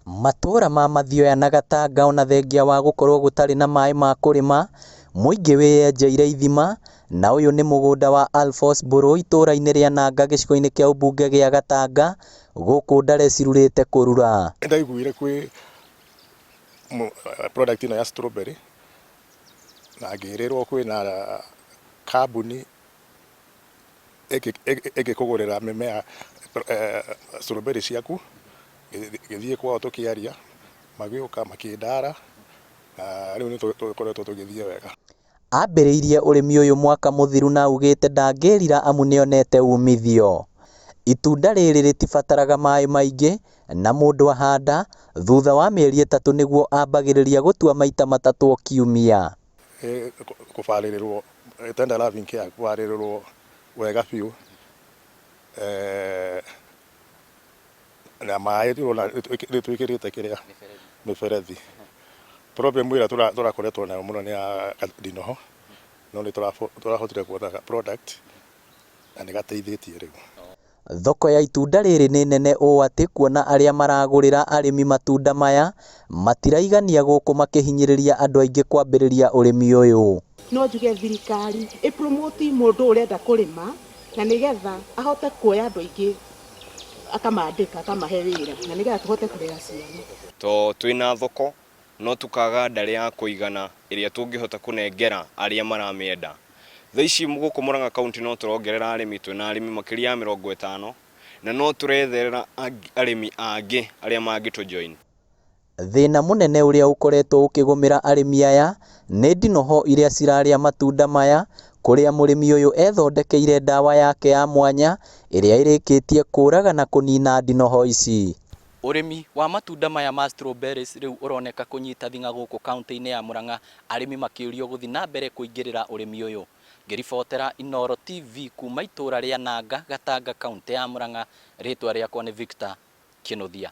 Matũũra ma Mathioya na Gatanga ona thengia wa gũkorwo gũtarĩ na maĩ ma kũrĩma, mũingĩ wĩyenjeire ithima, na ũyũ nĩ mũgũnda wa Alphonse Mbũrũ itũũra-inĩ rĩa Nanga gĩcigo-inĩ kĩa ũmbunge gĩa Gatanga, gũkũ ndare cirurĩte kũrura. Nĩndaiguire kwĩ product ĩno ya strawberry na ngĩrĩrwo kwĩna kambuni ĩngĩkũgũrĩra mĩmea strawberry ciaku, ngĩthiĩ kwao tũkĩaria, magĩũka makĩndara na rĩu nĩ tũkoretwo tũgĩthiĩ wega. Ambĩrĩirie ũrĩmi ũyũ mwaka mũthiru na augĩte ndangĩrira amu nĩonete umithio. Itunda rĩrĩ rĩtibataraga maĩ maingĩ na mũndũ ahanda, thutha wa mĩeri ĩtatũ nĩguo ambagĩrĩria gũtua maita matatũ o kiumia. Kũbarĩrĩrwo, tender loving care, kũbarĩrĩrwo wega biũ na maĩ nĩ twĩkĩrĩte kĩrĩa mĩberethi. Problem ĩrĩa tũrakoretwo nayo mũno nĩ ya ndinoho, no nĩ tũrahotire gwetha product na nĩ gateithĩtie rĩu. Thoko ya itunda rĩrĩ nĩ nene ũũ atĩ kuona arĩa maragũrĩra arĩmi matunda maya matiraigania gũkũ makĩhinyĩrĩria andũ aingĩ kwambĩrĩria ũrĩmi ũyũ. No njuge thirikari ĩ promote mũndũ ũrenda kũrĩma na nĩgetha ahote kuoya andũ aingĩ akamandĩka akamahe wĩra na nĩgetha tũhote kũrera ciana. To twĩna thoko no tũkaga ndarĩ ya kũigana ĩrĩa tũngĩhota kũnengera arĩa maramĩenda. Thaa ici gũkũ Murang'a County no tũrongerera arĩmi, twĩna arĩmi makĩria ya 50 na no tũretherera arĩmi angĩ arĩa mangĩtũ join. Thĩna mũnene ũrĩa ũkoretwo ũkĩgũmĩra arĩmi aya nĩ ndinoho iria cirarĩa matunda maya kũrĩa mũrĩmi ũyũ ethondekeire ndawa yake ya mwanya ĩrĩa ĩrĩkĩtie kũraga na kũnina ndinoho ici. Ũrĩmi wa matunda maya ma strawberries rĩu ũroneka kũnyita thing'a gũkũ kauntĩ-inĩ ya Murang'a, arĩmi makĩũrio gũthiĩ na mbere kũingĩrĩra ũrĩmi ũyũ. Ngĩribotera Inooro TV kuma itũra rĩa Nanga, Gatanga, kauntĩ ya Murang'a, rĩtwa rĩakwa nĩ Victor Kĩnuthia.